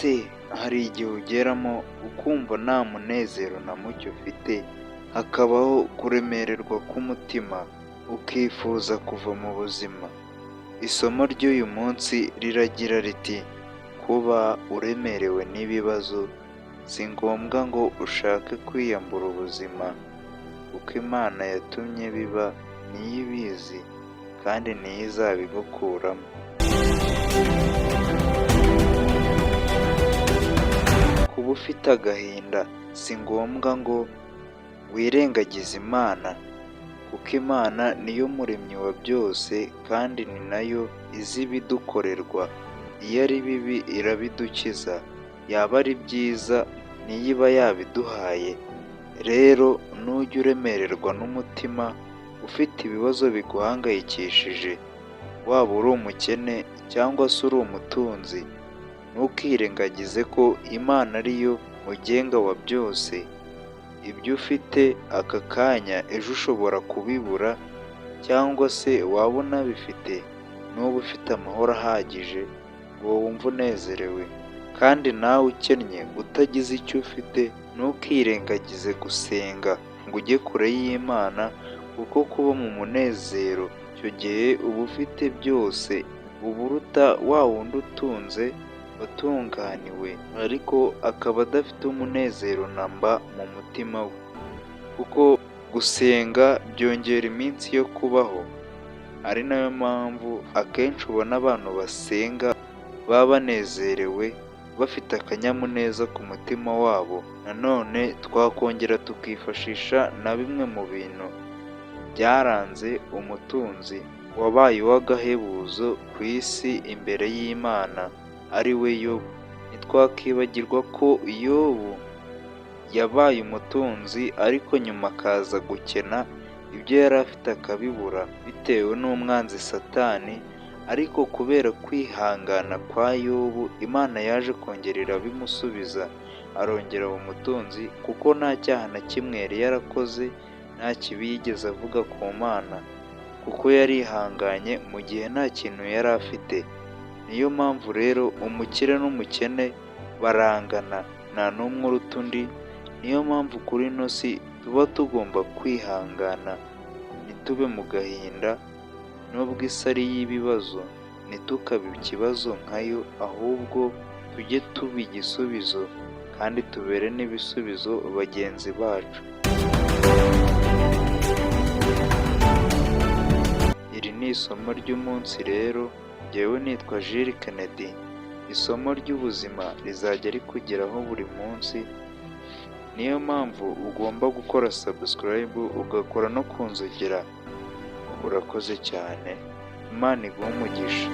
Ese hari igihe ugeramo ukumva nta munezero na muke ufite, hakabaho kuremererwa k'umutima, ukifuza kuva mu buzima? Isomo ry'uyu munsi riragira riti kuba uremerewe n'ibibazo si ngombwa ngo ushake kwiyambura ubuzima, kuko Imana yatumye biba niyo ibizi kandi niyo izabigukuramo. Kuba ufite agahinda si ngombwa ngo wirengagize Imana, kuko Imana niyo muremyi wa byose kandi ni nayo izi ibidukorerwa, iyo ari bibi irabidukiza, yaba ari byiza niyo iba yabiduhaye. Rero nujya uremererwa n'umutima ufite ibibazo biguhangayikishije, waba uri umukene cyangwa se uri umutunzi, ntukirengagize ko Imana ariyo mugenga wa byose, ibyo ufite aka kanya ejo ushobora kubibura cyangwa se waba unabifite ntube ufite amahoro ahagije ngo wumve unezerewe, kandi nawe ukennye utagize icyo ufite ntukirengagize gusenga ngo ujye kure y'Imana, kuko kuba mu munezero icyo gihe uba ufite byose, uba uruta wa wundi utunze watunganiwe ariko akaba adafite umunezero na mba mu mutima we, kuko gusenga byongera iminsi yo kubaho, ari nayo mpamvu akenshi ubona abantu basenga baba banezerewe, bafite akanyamuneza ku mutima wabo. Nanone twakongera tukifashisha na bimwe mu bintu byaranze umutunzi wabaye uw'agahebuzo ku isi imbere y'Imana ari we Yobu. Ntitwakibagirwa ko Yobu yabaye umutunzi ariko nyuma akaza gukena, ibyo yari afite akabibura bitewe n'umwanzi Satani, ariko kubera kwihangana kwa Yobu Imana yaje kongera irabimusubiza, arongera aba umutunzi kuko nta cyaha na kimwe yari yarakoze, nta kibi yigeze avuga ku Mana, kuko yarihanganye mu gihe nta kintu yari afite. Niyo mpamvu rero umukire n'umukene barangana, nta n'umwe uruta undi, niyo mpamvu kuri ino si tuba tugomba kwihangana, ntitube mu gahinda, nubwo isi ari iy'ibibazo ntitukabe ikibazo nkayo, ahubwo tujye tuba igisubizo kandi tubere n'ibisubizo bagenzi bacu. Iri ni isomo ry'umunsi rero, njyewe nitwa Jules Kennedy, isomo ry'ubuzima rizajya rikugeraho buri munsi, niyo mpamvu ugomba gukora subscribe ugakora no ku nzogera. Urakoze cyane, Imana iguhe umugisha.